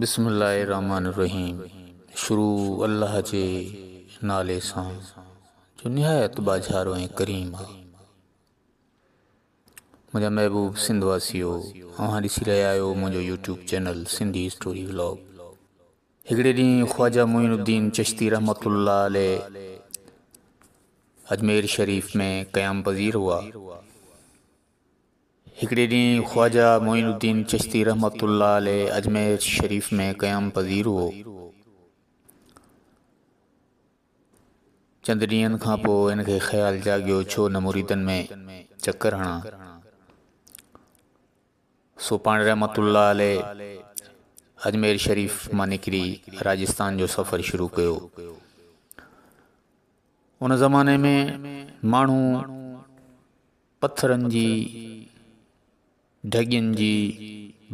بسم الله الرحمٰن الرحيم شروع الله جي نالي سان جو نهايت ٻاجهارو ۽ ڪريم آ. منهنجا محبوب سنڌ واسيو اوهان ڏسي رهيا آهيو منهنجو YouTube channel Sindhi story vlog. هڪڙي ڏينهن خواجه معين الدين چشتي رحمة الله عليه اجمير شريف ۾ قيام پذير هئا. هڪڙي ڏينهن خواجه معين الدين چشتي رحمة الله عليه اجمير شريف ۾ قيام پذير هو. چند ڏينهن کان پوء هن کي خيال جاڳيو ڇو نه مريدن ۾ چڪر هڻان. سو پاڻ رحمة الله عليه اجمير شريف مان نڪري راجستان جو سفر شروع ڪيو. ان زماني ۾ ماڻهو پٿرن جي، ڍڳين جي،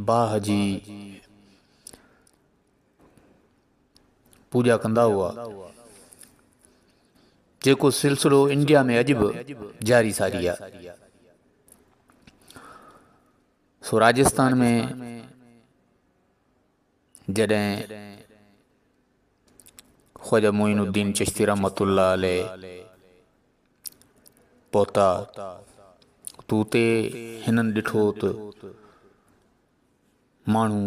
باهه جي پوڄا ڪندا هئا، جيڪو سلسلو انڊيا ۾ اڄ به جاري ساري آهي. سو راجستان ۾ جڏهن خواجه معين الدين چشتي رحمة الله عليه پهتا ته اتي هنن ڏٺو ته ماڻهو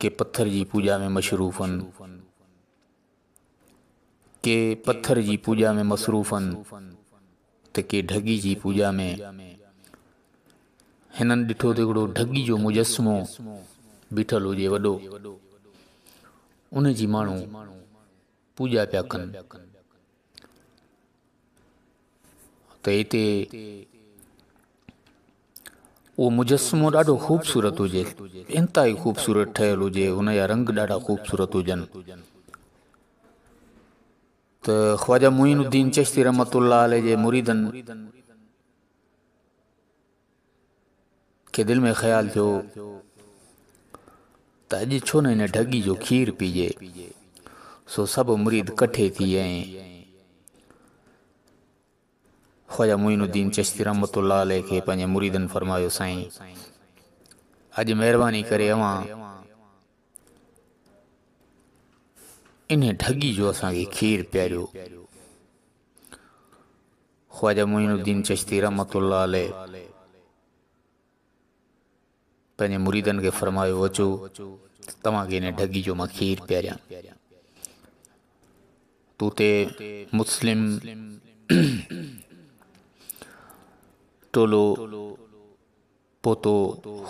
ڪي پٿر جي پوڄا ۾ مشروف آهن، ڪي پٿر جي پوڄا ۾ مصروف آهن ته ڪي ڍڳي جي پوڄا ۾. هنن ڏٺو ته هڪڙو ڍڳي جو مجسمو بيٺل هجي وڏو، ان جي ماڻهو پوڄا پيا ڪن ته هتي اهو مجسمو ڏاڍو خوبصورت هجي، انتهائي خوبصورت ٺهيل هجي، ان جا رنگ ڏاڍا خوبصورت هجن ته خواجه معين الدين چشتي رحمت الله عليه جي مريدن کي دل ۾ خيال ٿيو ته اڄ ڇو نه هن ڍڳي جو کير پيجي. سو سڀ مريد ڪٺي ٿي ۽ خواجه معين الدين چشتي رحمة الله عليه کي پنهنجي مريدن فرمايو، سائين اڄ مهرباني ڪري اوهان انهي ڍڳي جو اسان کي کير پياريو. خواجه معين الدين چشتي رحمة الله عليه پنهنجي مريدن کي فرمايو، اچو ته توهان کي هن ڍڳي جو مان کير پياريان. تو تي مسلم ٽولو پهتو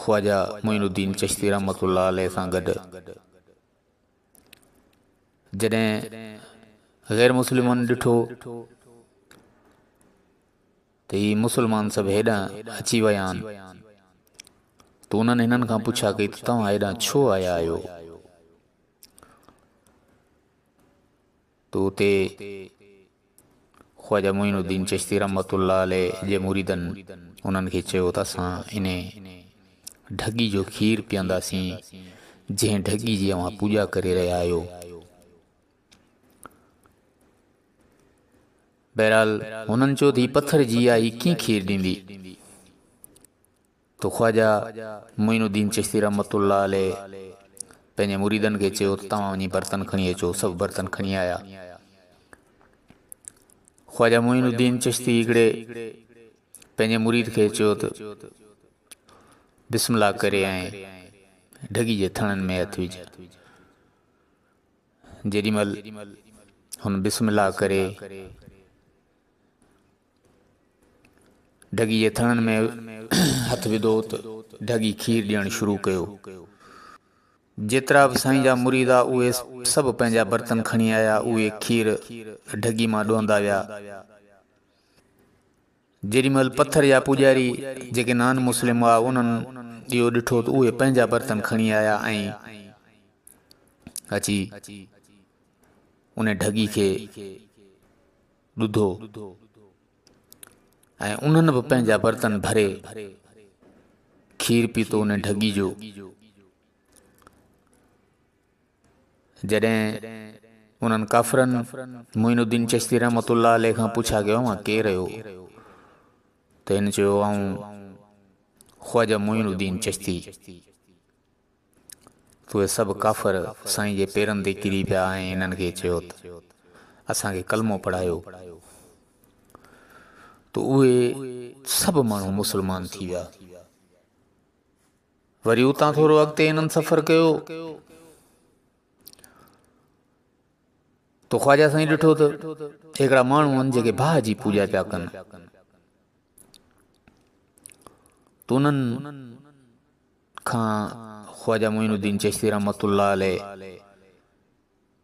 خواجه معين الدين چشتي رحمة الله عليه سان گڏ. جڏهن غير مسلمن ڏٺو ته هي مسلمان سڀ هيڏانهن اچي ويا آهن ته انهن هنن کان پڇا ڪئي ته توهان هيڏانهن ڇو آيا آهيو؟ ته اتي خواجه معين الدين چشتي رحمة الله عليه جي مريدن انهن کي چيو ته اسان انهي ڍڳي جو کير پيئنداسين جنهن ڍڳي جي اوهان پوڄا ڪري رهيا آهيو. بهرحال هنن چيو ته هي پٿر جي آهي هي ڪيئن کير ڏيندي؟ ته خواجه معين الدين چشتي رحمة الله عليه پنهنجي مريدن کي چيو ته توهان وڃي برتن کڻي اچو، سڀ برتن کڻي آيا. خواجه معين الدين چشتي هڪڙي پنهنجي مريد کي چيو ته بسم الله ڪري ۽ ڍڳي جي ٿڻن ۾ هٿ وجهه. جيڏي مهل هن بسم الله ڪري ڍڳي جي ٿڻن ۾ هٿ وڌو ته ڍڳي کير ڏيڻ شروع ڪيو. جيترا به سائين جا مريد آ اهي سڀ پنهنجا برتن کڻي آيا اهي کير ڍڳي مان ڏوهندا ويا. جيڏي مهل پٿر جا پوڄاري جيڪي نان مسلم هئا انهن اهو ڏٺو ته اهي پنهنجا برتن کڻي آيا ۽ اچي ان ڍڳي کي ڏڌو ۽ انهن به پنهنجا برتن ڀري کير پيتو ان ڍڳي جو. جڏهن انهن ڪافرن معين الدين چشتي رحمة الله عليه کان پڇا ڪيو اوهان ڪير آهيو؟ ته هن چيو آئون خواجه معين الدين چشتي. ته اهي سڀ ڪافر سائين جي پيرن تي ڪري پيا ۽ انهن کي چيو ته اسان کي ڪلمو پڙهايو ته اهي سڀ ماڻهو مسلمان ٿي ويا. وري اتان ٿورو اڳتي انهن سفر ڪيو ته خواجه سائين ڏٺو ته هڪڙا ماڻهو آهن جيڪي باهه جي پوڄا پيا ڪن ته انهن کان خواجه معين الدين چشتي رحمة الله عليه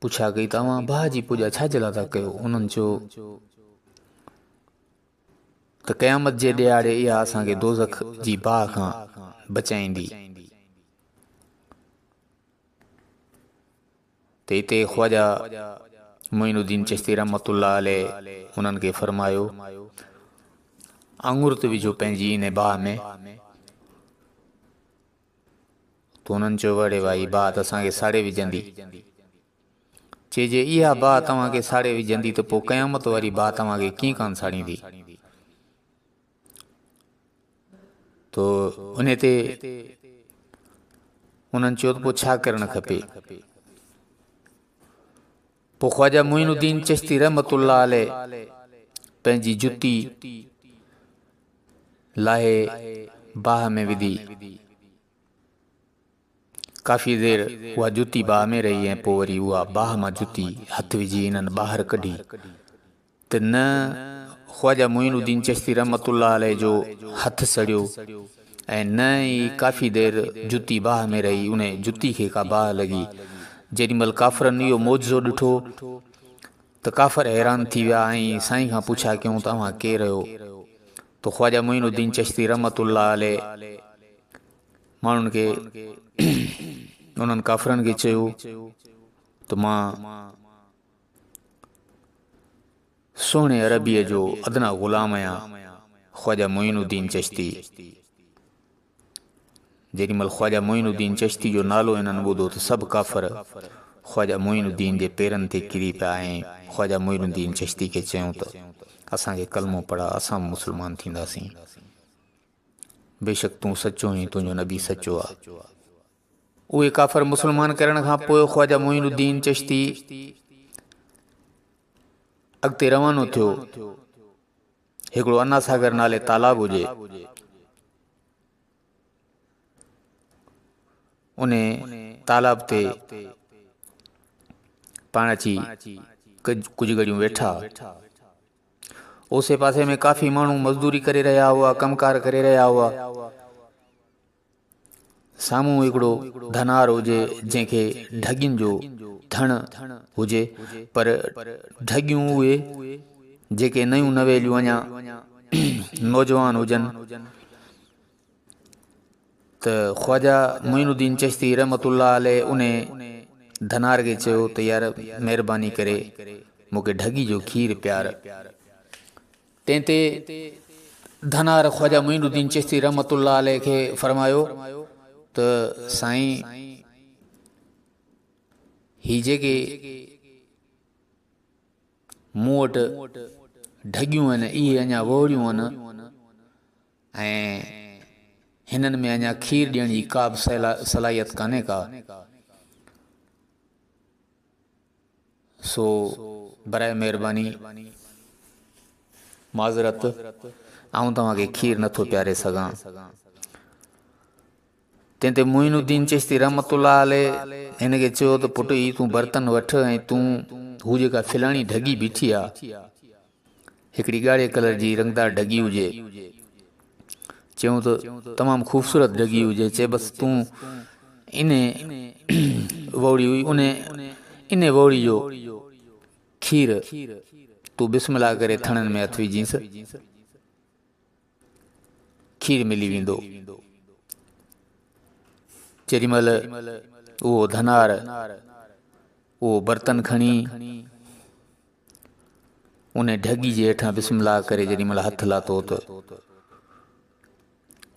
پڇا ڪئي ته اوهان باهه جي پوڄا ڇا جي لاء ٿا ڪيو؟ انهن چيو ته قيامت جي ڏهاڙي اها اسان کي دوزخ جي باهه کان بچائيندي. ته اتي خواجه معين الدين چشتي رحمة الله عليه انهن کي فرمايو، آڱر ته وجهو پنهنجي ان باهه ۾. ته انهن چيو، اڙي ڀائي باهه ته اسان کي ساڙي وجهندي. چي جي اها باهه توهان کي ساڙي وجهندي ته پوء قيامت واري باهه توهان کي ڪيئن ڪانه ساڙيندي؟ تو انهي تي انهن چيو ته پوء ڇا ڪرڻ کپي؟ پوء خواجه معين الدين چشتي رحمت الله عليه پنهنجي جتي لاهي باهه ۾ وڌي. ڪافي دير اها جتي باهه ۾ رهي ۽ پوء وري اها باهه مان جتي هٿ وجهي انهن ٻاهر ڪڍي ته نه خواجه معين الدين چشتي رحمة الله عليه جو هٿ سڙيو ۽ نه ئي ڪافي دير جتي باهه ۾ رهي ان جتي کي ڪا باهه لڳي. جيڏي مهل ڪافرن اهو معجزو ڏٺو ته ڪافر حيران ٿي ويا ۽ سائين کان پڇا ڪيائون ته اوهان ڪير آهيو؟ ته خواجه معين الدين چشتي رحمة الله عليه ماڻهن کي انهن ڪافرن کي چيو ته مان سهڻي عربيء جو ادنيٰ غلام آهيان خواجه معين الدين چشتي. جيڏي مهل خواجه معين الدين چشتي جو نالو هنن ٻڌو ته سڀ ڪافر خواجه معين الدين جي پيرن تي ڪري پيا ۽ خواجه معين الدين چشتي کي چيائون ته اسان کي ڪلمو پڙهاء اسان به مسلمان ٿينداسين. بيشڪ تون سچو آهين تنهنجو نبي سچو آ. اهي ڪافر مسلمان ڪرڻ کان پوء خواجه معين الدين چشتي اڳتي روانو ٿيو. هڪڙو انا ساگر نالي تالاب هجي. ان تالاب تي پاڻ اچي ڪجهه گهڙيون ويٺا. اوسي پاسي ۾ ڪافي ماڻهو مزدوري ڪري رهيا هئا، ڪم ڪار ڪري رهيا هئا. سامهون هڪڙو ڌنار هجي جنهن کي ڍڳين جو ڌڻ هجي پر ڍڳيون اهي جيڪي نيون نويليون اڃا نوجوان هجن ته خواجه معين الدين چشتي رحمت الله عليه ان ڌنار کي چيو ته يار مهرباني ڪري مون کي ڍڳي جو کير پيار. تنهن تي ڌنار خواجه معين الدين چشتي رحمة الله عليه کي فرمايو ته سائين هي جيڪي مون وٽ ڍڳيون آهن اهي اڃا ووڙيون آهن ۽ هنن ۾ اڃا کير ڏيڻ جي ڪا به صلاحيت ڪانهي ڪا. سو براء مهرباني معذرت آئون توهان کي کير نٿو پياري سگهان. تنهن تي معين الدين چشتي رحمة الله عليه هن کي چيو ته پٽ هي تون برتن وٺ ۽ تون هو جيڪا فلاڻي ڍڳي بيٺي آ هڪڙي ڳاڙهي ڪلر جي رنگدار ڍڳي هجي چيائون ته تمام خوبصورت ڍڳي هجي چي بس تون ان ووڙي هئي ان ان ووڙي جو کير تون بسم الله ڪري ٿڻن ۾ هٿ وجهينس کير ملي ويندو. جيڏي مهل اهو ڌنار اهو برتن کڻي ان ڍڳي جي هيٺان بسم الله ڪري جيڏي مهل هٿ لاتو ته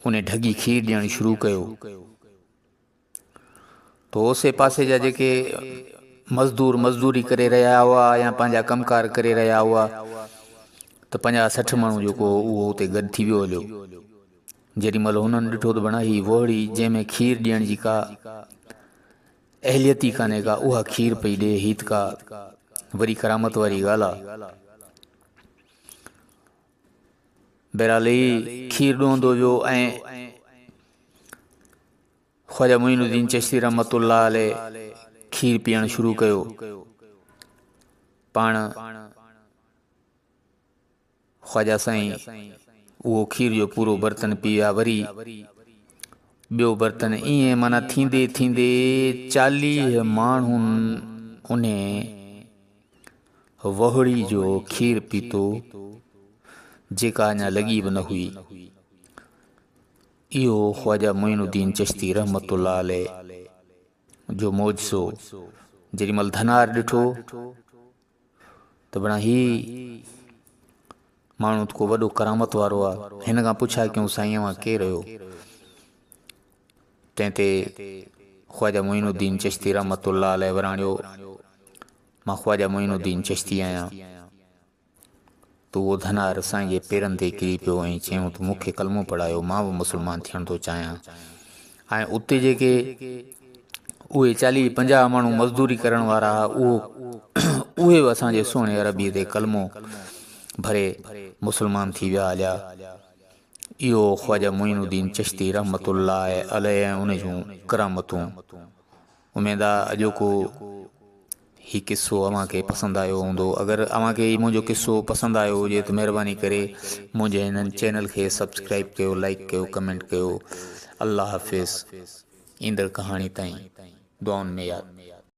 ان ڍڳي کير ڏيڻ شروع ڪيو. ته اوسي پاسي جا جيڪي مزدور مزدوري ڪري رهيا هئا يا پنهنجا ڪم ڪار ڪري رهيا هئا ته پنجاهه 60 ماڻهو جيڪو هو اهو اتي گڏ ٿي ويو هليو. جيڏي مهل هنن ڏٺو ته بڻا هي ووهڙي جنهن ۾ کير ڏيڻ جي ڪا اهليت ئي ڪانهي ڪا اها کير پئي ڏي هي ته ڪا وڏي ڪرامت واري ڳالهه آ. بهرحال هي کير ڏوهندو ويو ۽ خواجه معين الدين چشتي رحمت الله عليه کير پيئڻ شروع ڪيو. پاڻ خواجه سائين اهو کير جو پورو برتن پي ويا وري ٻيو برتن ائين معنيٰ ٿيندي ٿيندي 40 ماڻهن انهي وهڙي جو کير پيتو جيڪا اڃا لڳي به نه هئي. اهو خواجه معين الدين چشتي رحمة الله عليه جو معجزو جيڏي مهل ڌنار ڏٺو ته بڻا هي ماڻهو ته ڪو وڏو ڪرامت وارو آ هن کان پڇا ڪيون سائين اوهان ڪير آهيو؟ تنهن تي خواجه معين الدين چشتي رحمة الله عليه وراڻيو مان خواجه معين الدين چشتي آهيان. ته اهو ڌنار سائين جي پيرن تي ڪري پيو ۽ چيائون ته مون کي ڪلمو پڙهايو مان به مسلمان ٿيڻ ٿو چاهيان ۽ اتي جيڪي اهي 40 50 ماڻهو مزدوري ڪرڻ وارا هئا اهو اهي به اسان جي سهڻي عربي تي ڪلمو ڀري مسلمان ٿي ويا هليا. اهو خواجه معين الدين چشتي رحمة الله عليه ۽ ان جون ڪرامتون. اميد آ اڄوڪو هي قصو اوهان کي پسند آيو هوندو. اگر اوهان کي هي منهنجو قصو پسند آيو هجي ته مهرباني ڪري منهنجي هنن چينل کي سبسڪرائيب ڪيو لائيڪ ڪيو ڪمينٽ ڪيو. الله حافظ ايندڙ ڪهاڻي تائين دعائن ۾ ياد.